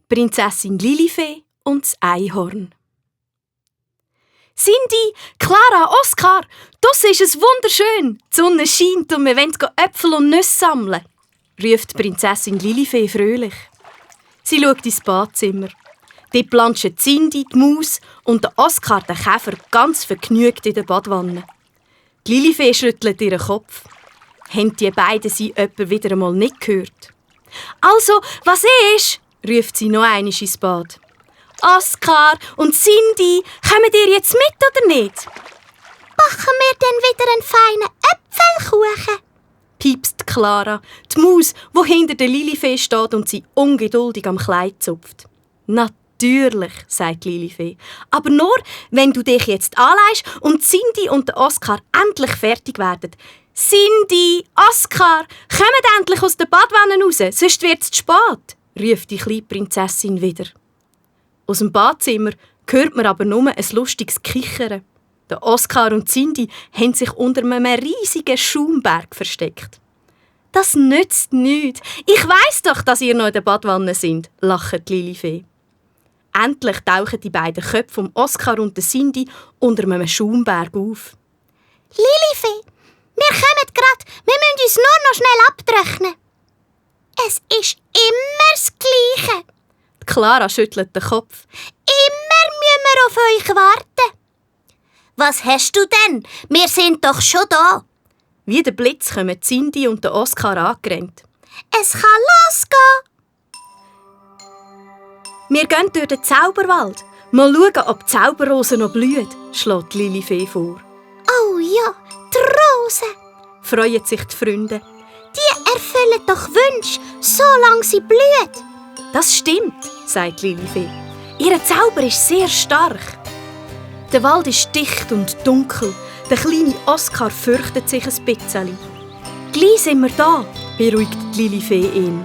Prinzessin Lilifee und das Einhorn. Cindy, Clara, Oskar, draussen ist es wunderschön. Die Sonne scheint und wir wollen Äpfel und Nüsse sammeln, ruft Prinzessin Lilifee fröhlich. Sie schaut ins Badzimmer. Dort planschen Cindy, die Maus und der Oskar, der Käfer, ganz vergnügt in der Badwanne. Die Lilifee schüttelt ihren Kopf. Haben die beiden sie etwa wieder einmal nicht gehört? «Also, was ist?» ruft sie noch einmal ins Bad. «Oskar und Cindy, kommt ihr jetzt mit oder nicht?» «Backen wir denn wieder einen feinen Äpfelkuchen?» piepst Clara, die Maus, die hinter der Lilifee steht und sie ungeduldig am Kleid zupft. «Natürlich», sagt Lilifee. «Aber nur, wenn du dich jetzt anlegst und Cindy und der Oskar endlich fertig werden. Cindy, Oskar, kommt endlich aus der Badwanne raus, sonst wird es zu spät», ruft die kleine Prinzessin wieder. Aus dem Badzimmer hört man aber nur ein lustiges Kichern. Der Oskar und Cindy haben sich unter einem riesigen Schaumberg versteckt. «Das nützt nichts. Ich weiss doch, dass ihr noch in der Badwanne sind», lacht Lilifee. Endlich tauchen die beiden Köpfe von Oskar und Cindy unter einem Schaumberg auf. «Lilifee, wir kommen grad. Wir müssen uns nur noch schnell abtrocknen.» «Es ist immer das Gleiche.» Clara schüttelt den Kopf. «Immer müssen wir auf euch warten.» «Was hast du denn? Wir sind doch schon da.» Wie der Blitz kommen Cindy und Oskar angerannt. «Es kann losgehen.» «Wir gehen durch den Zauberwald. Mal schauen, ob die Zauberrose noch blüht», schlägt Lilifee vor. «Oh ja, die Rose!» freuen sich die Freunde. «Die erfüllen doch Wünsche, solange sie blüht.» «Das stimmt», sagt Lilifee. «Ihr Zauber ist sehr stark.» Der Wald ist dicht und dunkel. Der kleine Oskar fürchtet sich ein bisschen. «Gleich sind wir da», beruhigt Lilifee ihn.